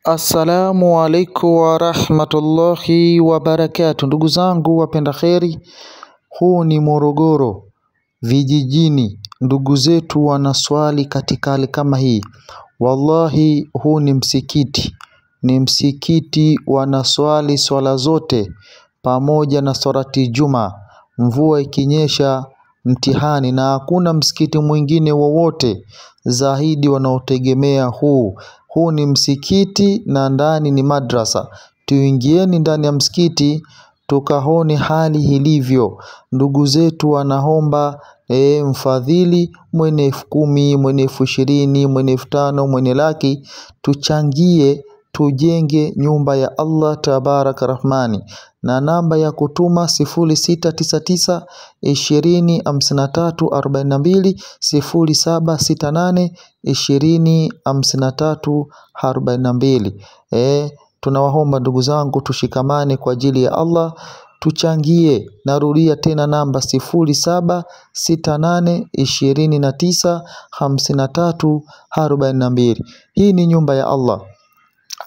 Assalamu alaikum warahmatullahi wabarakatuh. Ndugu zangu wapenda kheri, huu ni Morogoro vijijini. Ndugu zetu wanaswali katika hali kama hii. Wallahi, huu ni msikiti, ni msikiti wanaswali swala zote pamoja na swalati Juma. Mvua ikinyesha mtihani, na hakuna msikiti mwingine wowote zaidi wanaotegemea huu. Huu ni msikiti na ndani ni madrasa. Tuingieni ndani ya msikiti tukaone hali ilivyo. Ndugu zetu wanaomba mfadhili mwenye 10,000, mwenye 20,000, mwenye 5,000, mwenye laki, tuchangie tujenge nyumba ya Allah tabaraka rahmani. Na namba ya kutuma 0699 20 53 42, 0768 20 53 42. Tunawaomba ndugu zangu tushikamane kwa ajili ya Allah, tuchangie. Narudia tena namba 0768 29 53 42. Hii ni nyumba ya Allah,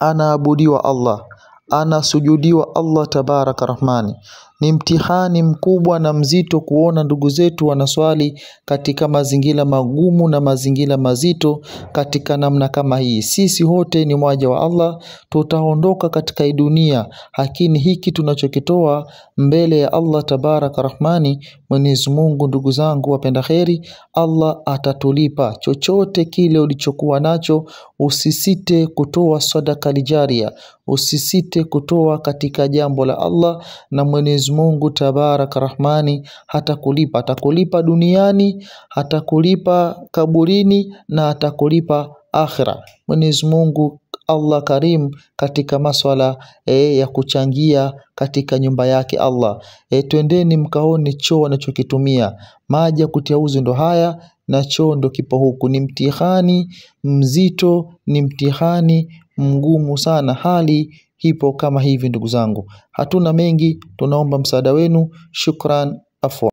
anaabudiwa Allah, anasujudiwa Allah tabaraka rahmani. Ni mtihani mkubwa na mzito kuona ndugu zetu wanaswali katika mazingira magumu na mazingira mazito katika namna kama hii. Sisi wote ni waja wa Allah, tutaondoka katika hii dunia, lakini hiki tunachokitoa mbele ya Allah tabaraka rahmani, Mwenyezi Mungu, ndugu zangu wapenda kheri, Allah atatulipa chochote kile ulichokuwa nacho. Usisite kutoa sadaka lijaria, usisite kutoa katika jambo la Allah, na Mwenyezi Mungu tabaraka rahmani hatakulipa. Atakulipa duniani, hatakulipa kaburini, na atakulipa akhira. Mwenyezi Mungu Allah karim katika maswala ya kuchangia katika nyumba yake Allah. Twendeni mkaone choo wanachokitumia. Maji ya kutia uzu ndo haya na choo ndo kipo huku. Ni mtihani mzito, ni mtihani mgumu sana. Hali ipo kama hivi ndugu zangu. Hatuna mengi, tunaomba msaada wenu. Shukran, afwa.